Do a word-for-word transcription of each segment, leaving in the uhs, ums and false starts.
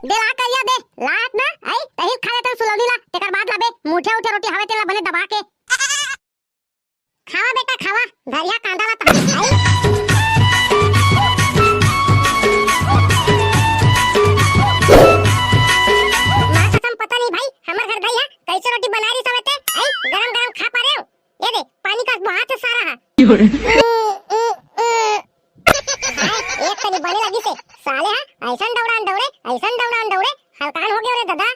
दे ला करिया दे, लात ना, आई, तही खा लेथन सुलौनी ला, तेकर बाद लाबे, मुठे उठे रोटी हवे तेला बने दबा के। खावा बेटा खावा, धरिया कांदा ला तहां, आई। माँ कसम पता नहीं भाई, हमर घर दाई हा कैसे रोटी बना रही सवे ते, आई, गरम गरम खा पा रहे हो। ये दे, पानी का बोहात हे सारा हा। हाय, एक तनी बने लगी से, साले हा, ऐसन डौड़ान डौड़े, ऐसन डौड़ान डौड़े, हलकान हो गयो रे दादा।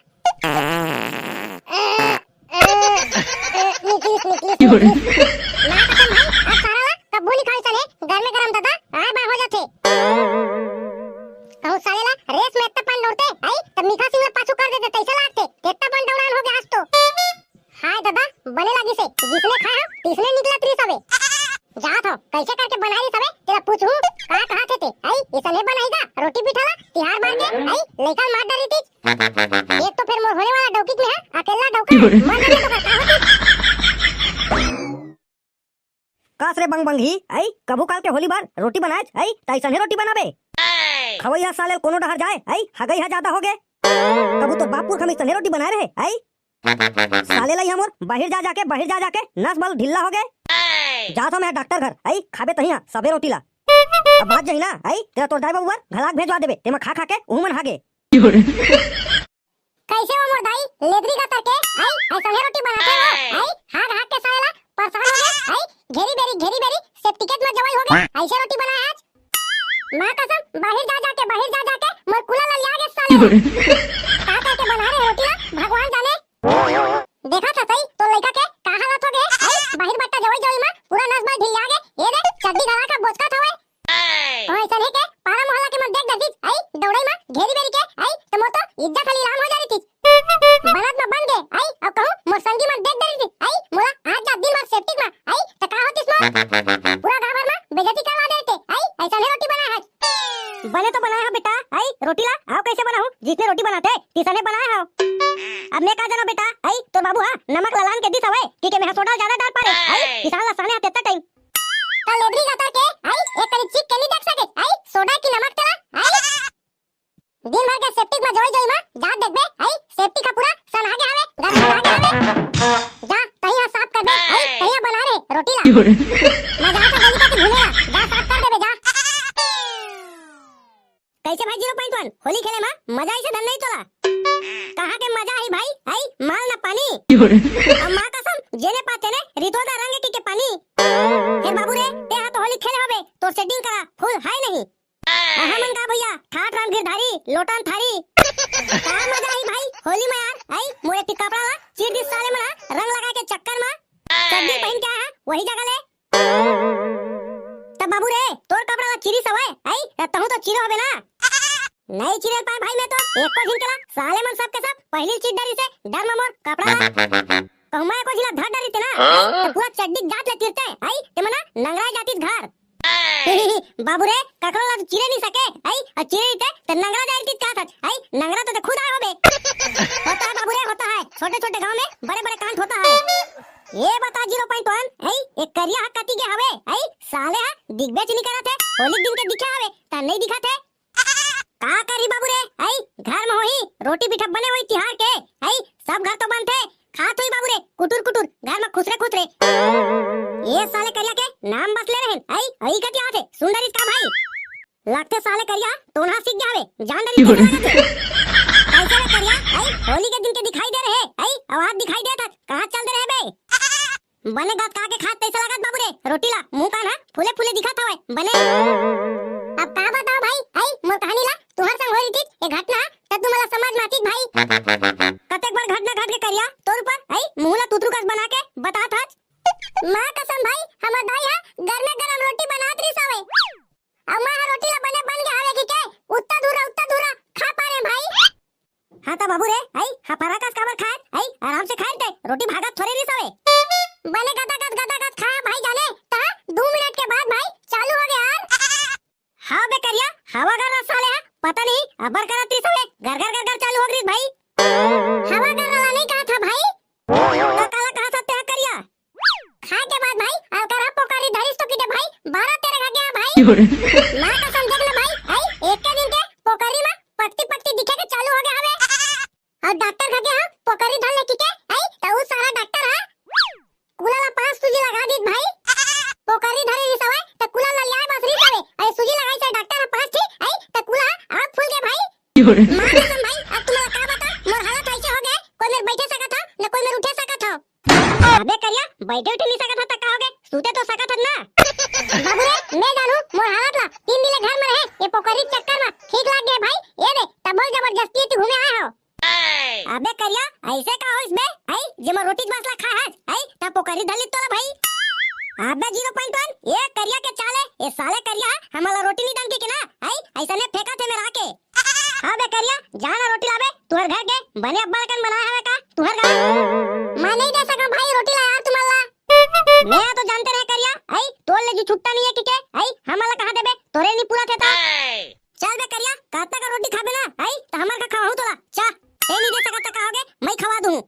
निकलिस, निकलिस, निकलिस। माँ कसम भाई, अब सारा ला कब्बू नहीं खाई सने, गरमे गरम दादा, आय बाय हो जाथे। कहूँ साले ला रेस में इतना पान डौड़ते, आई, तब मिखा सिंह ला पाछू कर देते, तैसे लागते, इतना पान डौड़ान हो गया आज तो। हाय दादा, बने लागिस हे, जिसने खाय हो, तिसने निकलत रहिस हवे। जात हो, कैसे करके बनाय रहिस हवे, तेला पूछहूँ, का कहाथे ते? आई, इसने बनाही का? रोटी पिठा ला, तिहार बार के, आई, लइका मार डरी थी। एक तो फेर मोर होने वाला डौकी में है, अकेला डौका, मर जाने तो का होती? कस रे बंगबंगी, आई, कभू काल के होली बार रोटी बनाएच, आई, त अइसने रोटी बनाबे। खवई हा साले कोनो डहर जाए, आई, हगई हा जादा होगे। कभू तोर बाप पुरखा में अइसने रोटी बनाए रहे, आई। साले ला इहाँ मोर बाहिर जा जाके, बाहिर जा जाके नस बल ढिल्ला होगे। जात हो मैं डॉक्टर घर, आई, खाबे तहिया सबे रोटी ला। अब बात जही ना, आई, तेला तोर दाई बाबू बर घलाक भेजवा देबे, तेमा खा खा के उहू मन हागे। कैसे हो मोर दाई, लेदरी गतर के, आई, अइसने रोटी बनाथे वो, आई, हाग हाग के साले ला परेशान होगे, आई, घेरी बेरी, घेरी बेरी, सेप्टिकेट में जवाई होगे, अइसे रोटी बनाए आज। माँ कसम, बाहिर जा जाके, बाहिर जा जाके, मोर कुला ला लिया गे साले ला। का करके बना रहे रोटी ला, भगवान जाने। देखा था सही, तो लइका के का हालत होगे, आई, बाहिर बट्टा जवाई जवाई में, पूरा नस बल ढिल्ला गे, ये दे, चड्डी गला का बोचका था वो। ओ अइसन हे के पारा मोहल्ला के मन देख डरतिस, आई, दौड़ई म घेरी बेरी के, आई, त मोर तो इज्जत ह नीलाम हो जा रहितिस। बनत म बन गे, आई, अउ कहूँ मोर संगी मन देख डरतिस, आई, मोला आज जा दिन भर सेप्टिक म, आई, त का होतिस मोर? पूरा गाँव भर म बेइज्जती करवा दे रहिते, आई, अइसने रोटी बनाए हस। बने तो बनाए हव बेटा, आई, रोटी ला अउ कइसे बनाहूँ, जिसने रोटी बनाथे, तिसने बनाए हव। अब मैं का जानव बेटा, आई, तोर बाबू हा नमक ललान के दिस हवय, कि के मैं हा सोडा जादा डार पारे, आई, किसान ला साने हा तेतना टाइम। त लेबरी गतर के, आई, एक कनी चीख के नी देख सके, आई, सोडा की नमक तेला, आई। दिन भर के सेप्टिक म जोई जोई म जात देखबे, आई, सेप्टिक ह पूरा सनहा गे हवे, गंदा हो गे हवे। जा, तहीं ह साफ कर दे, आई, तहीं ह बना रे रोटी ला। मैं जात हँव गली तक धुले ला, जा साफ कर देबे, जा। कैसे भाई जीरो पॉइंट वन, होली खेले म मजा आइसे धन नहीं तोला? कहाँ के मजा आई भाई, आई, माल ना पानी। अब माँ कसम, जेने पाते ने, रितोदा रंग की के पानी। हे बाबू रे, ते हा तो होली खेले हवे, तो सेटिंग करा, फुल है नहीं। अहा मन का भैया, ठाठ राम गिरधारी, लोटान थारी। का मजा आई भाई, होली में यार, आई, मोरे ती कपड़ा ला, चीर दिस साले मन हा, रंग लगा के चक्कर में, चड्डी पहन के आया, वही जगह ले। तब बाबू रे, तोर कपड़ा ला चीरिस हवय, आई, तहूँ तो चीरो हबे ना। नहीं चीरे पाए भाई मैं तो, एको झिन के ला, साले मन सब के सब, पहली चीर डरिस हे, डर में मोर कपड़ा ला। कहूँ मैं एको झिन ला धर डरिते ना, तो पूरा चड्डी जात ले चीरते, आई, ते मना नंगरा जातिस घर। बाबू रे, ककरो ला तो चीरे नहीं सके, आई, अउ चीरे रहिते, त नंगरा जाए रहितिस का सच, आई, नंगरा तो, तो खुद आए होबे। होता है बाबू रे, होता है, छोटे-छोटे गांव में बड़े-बड़े कांड होता है। ये बता जीरो पॉइंट वन, आई, एक करिया हा कती गे हवे, आई, साले हा दिखबेच नहीं करत हे, होली दिन के दिखे हवे, त नहीं दिखत हे। का करी बाबू रे, आई, घर में होही, रोटी पीठा बने होही तिहार के, आई, सब घर तो बनथे, खात होही बाबू रे, कुटुर कुटुर, घर में खुसरे खुसरे। ये साले करिया के नाम बस ले रहेन, आई, आई कती आथे, सुन डरिस का भाई? लगथे साले करिया, टोनहा सीख गे हवे, जान डरिस कइसे लागथे। कैसे रे करिया, आई, होली के दिन के दिखाई दे रहे, आई, अउ आज दिखाई देत हस, कहाँ चल दे रहे बे? बने गतका के खात तइसे लागत बाबू रे, रोटी ला, मुंह कान ह फूले फूले दिखत हवय, बने। अब का बताओ भाई, आई, मोर कहानी ला, तुहर संग होय रहितिस, ए घटना, त तुमन ला समझ में आतिस भाई। कतेक बड़ घटना घट के करिया, तोर ऊपर, आई, मुंह ला तुतरू कस बना के, बतात हस। माँ कसम भाई, हमर दाई हा गरमे गरम रोटी बनात रहिस हवे। अउ मैं हा रोटी ला बने बन गे हवे कि के, उत्ता धुर्रा, उत्ता धुर्रा खा पारे भाई। हाँ त बाबू रे, आई, हफरा कस काबर खात, आई, आराम से खाए ते, रोटी भागत थोरे रहिस हवे। बने गदा गद, गदा गद खा भाई जाने, त दू मिनट के बाद भाई चालू हो गे यार। हाँ बे करिया, हवा गर्रा साले हा, पता नहीं, अबर करत रहिस हवे, गर गर गर गर चालू हो गे रहिस भाई। हवा गर्रा ला नहीं कहा था भाई। त काला कहा था ते करिया? खाए के बाद भाई, अलकरहा पोकारी धरिस तो किते भाई, बारह तेरह घाघे भाई। माँ कसम देख ले भाई, आई, एक के दिन के पोकारी में पकती पकती दिखे के चालू हो अब डॉक्टर घर गे हा, पोकरी धर ले किके, आई, त उ सारा डॉक्टर हा, कुला ला पांच सूजी लगा दीत भाई। पोकरी धरे रिहिस हवय, त कुला ला लियाए बस रिहिस हवय, अरे सूजी लगाइस हे डॉक्टर हा पांच ठी, आई, त कुला हा आग फूल गे भाई। मार कसम भाई, अब तुमला का बता, मोर हालत ऐसे हो गए, कोई मेर बैठे सकत हा, न कोई मेर उठे सकत हा। अबे करिया, बैठे उठे नहीं सकत हा, त का हो गए, सूते तो सकत हा ना। बाबू रे, मैं जानू, मोर हालत ला, तीन दिन ले घर में रहे, ये पोकरी चक्कर में ठीक लाग गए भाई, ये दे, तब बोल जबरदस्ती तू घूमे आए हो। अबे करिया, ऐसे का होइस बे? आई, जेमा रोटी बासला खाए हस, आई, त पोकरी धर ली तोला भाई। अबे जीरो पॉइंट वन, ये करिया के चाल हे, ये साले करिया, हमला रोटी नहीं दन के ना, आई, ऐसा ने फेंका थे मेरा के। हाँ बे करिया, जा ना रोटी लाबे, तुहर घर के बने अब्बड़ कन बनाए हवे का, तुहर घर। मैं नहीं दे सकम भाई रोटी ला यार तुमला। मैं तो जानते रहे करिया, आई, तोर ले जी छुट्टा नहीं है कि के, आई, हमला कहा देबे, तोरे नहीं पूरा थे ता। चल बे करिया, काता का रोटी खाबे ना, आई, त हमर का खवाहूं तोला, चा, ए नहीं दे सकत त का होगे, मैं खवा दूं।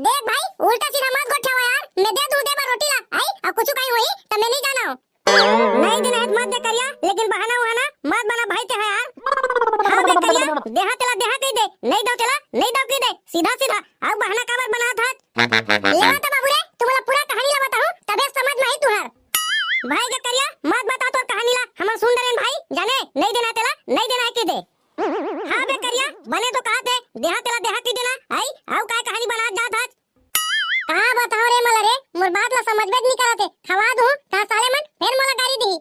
देख भाई, उल्टा सीधा मत गोठियावा यार, मैं दे दूं दे बर रोटी ला, आई, अब कुछ कहीं होही, त मैं नहीं जाना हूं। नहीं देना है त मत दे करिया, लेकिन बहाना वहाना मत बना भाई ते हा यार। हाँ बे करिया, देहा तेला देहा कही दे, नहीं दो तेला नहीं दो कही दे, सीधा सीधा, अब बहाना काबर बना था? ले बता बाबू रे, तुमला पूरा कहानी ला बताहूं, तबे समझ में आई तुहर। भाई के करिया, मत बता तोर कहानी ला, हमन सुन डरेन भाई, जाने, नहीं देना तेला, नहीं देना है कह दे। हाँ बे करिया, बने तो कहा थे, देहा तेला देहा कह देना, आई, आऊ काय कहानी बना जात हस? का बताओ रे मला रे, मोर बात ला समझबे नहीं करत हे, खवा दूं, ता साले मन, फिर मोला गारी दी।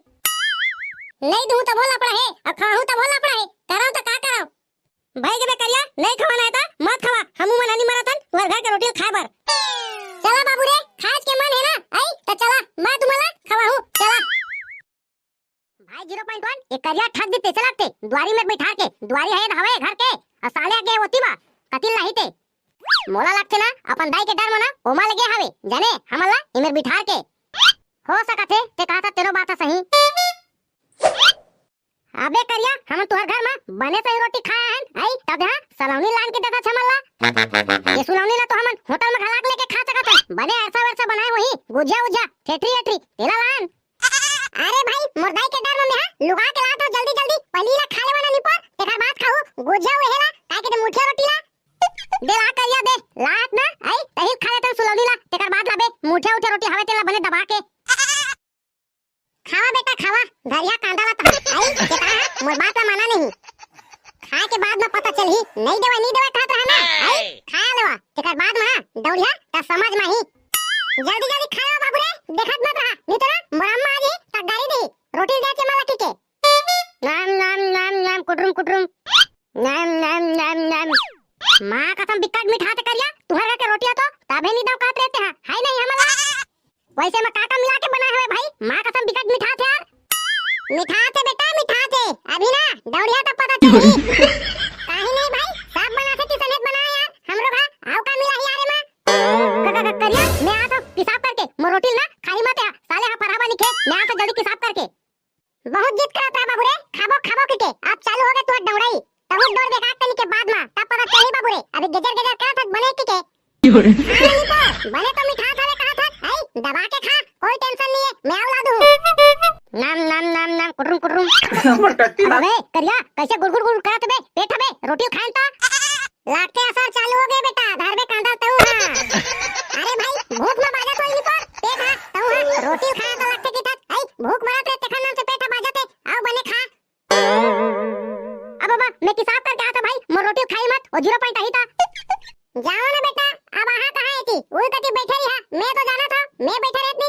नहीं दूं तब बोल पड़ा है, अब खाहूं तब बोल पड़ा है, कराओ तो का कराओ? भाई के बे करिया, नहीं खवाना है ता मत खवा, हमू मन हनी मरत हन, तुहर घर के रोटी ल खाए बर। चला बाबू रे, खाए के मन है ना, आई, त चला, मैं तुमला खवाहूं, चला। भाई जीरो पॉइंट वन, ये करिया ठग दी तैसे लगते, दुआरी में बैठा के, दुआरी है हवे घर के, और साले आगे होती बा, कतिल नहीं ते। मोला लगते ना, अपन दाई के डर मना, ओमा लगे हवे, जाने, हमला इमेर बिठा के। हो सकत हे, ते कहा था तेरो बात है सही। अबे करिया, हमन तुहर घर म बने सही रोटी खाए हन, आई, तब यहाँ सलौनी लान के देता छमल ला। ये सलौनी ला तो हमन होटल म घलाक लेके खा सकत हन। बने अरसा वरसा बनाए होही, गुजिया उजिया, ठेठरी एठरी, तेला लान। अरे भाई, मोर दाई के डर म मेहा लुका के लात हो जल्दी जल्दी, पहली ला खा लेवा ना निपोर, तेकर बाद खाहू, गुजिया उहेला, काय के ते मुठिया रोटी ला। दे ला करिया दे, लात ना, आई, तही खा लेतन सलौनी ला, तेकर बाद लाबे, मुठिया उठिया रोटी हवे तेला बने दबा के। खावा बेटा खावा, धरिया कांदा ला तहां। आई, के कहा, मोर बात ला माना नहीं। खाए के बाद में पता चलही, नहीं देवा, नहीं देवा कहत रहा ना। आई, खाया लेवा, तेकर बाद में दौड़िया त समझ में ही। जल्दी जल्दी खावा बाबू रे, देखत मत रहा, नहीं तो ना मोर अम्मा आ जी त गारी दी, रोटी दे के मला के। नाम नाम नाम नाम कुटरुम कुटरुम। नाम नाम नाम नाम। माँ कसम बिकट मिठाथे करिया, तुहर घर के रोटिया तो तबे नहीं दव कहत रहते हैं, हाय नहीं हमला। वैसे में का का मिला के बनाए हवे भाई? माँ कसम बिकट मिठाथे यार। मिठाथे बेटा मिठाथे, अभी ना दौड़िया तब पता चलही। काहे नहीं भाई, सब बनाथे किसने बनाए यार, हम लोग हा, आऊ का मिला ही यार एमा। क-, क-, क-, करिया, मैं आत हूँ पेशाब करके, मोर रोटी ना खाही मत है, साले हा फरहा बनी खे, मैं आत हूँ जल्दी पेशाब करके। बहुत जिद करत रहा बाबू रे, खाबो खाबो किके, अब चालू हो गए तुहर डौड़ाई। तहु डोर देखा तनी के बाद मा, तब पता चली बाबू रे, अभी गजर गजर करत हत बने किके। हाँ, नहीं तो, बने तो मिठाथे कहा था, आई, दबा के खा, कोई टेंशन नहीं है, मैं आऊ ला दूँ। नाम नाम नाम नाम कुटरुम कुटरुम। अबे करिया, कैसे गुड़गुड़ गुड़ करत बे, पेट हबे, रोटी खान तो। लागते असर चालू हो गए बेटा, धर बे कांदा तहु हाँ। अरे भाई, भूख में बाजत होई पर, पेट हा, तहु हाँ, रोटी खाया तो लागते की तक, आई, भूख मरत रे, तेखर नाम से पेट हा बाजत है, आओ बने खा। अब बाबा, मैं पेशाब करके आता भाई, मोर रोटी खाई मत, वो जीरो पॉइंट आई था। जाओ ना बेटा, अब आहा कहाँ है थी? उही कती बैठे रही हा, मैं तो जाना था, मैं बैठे रहत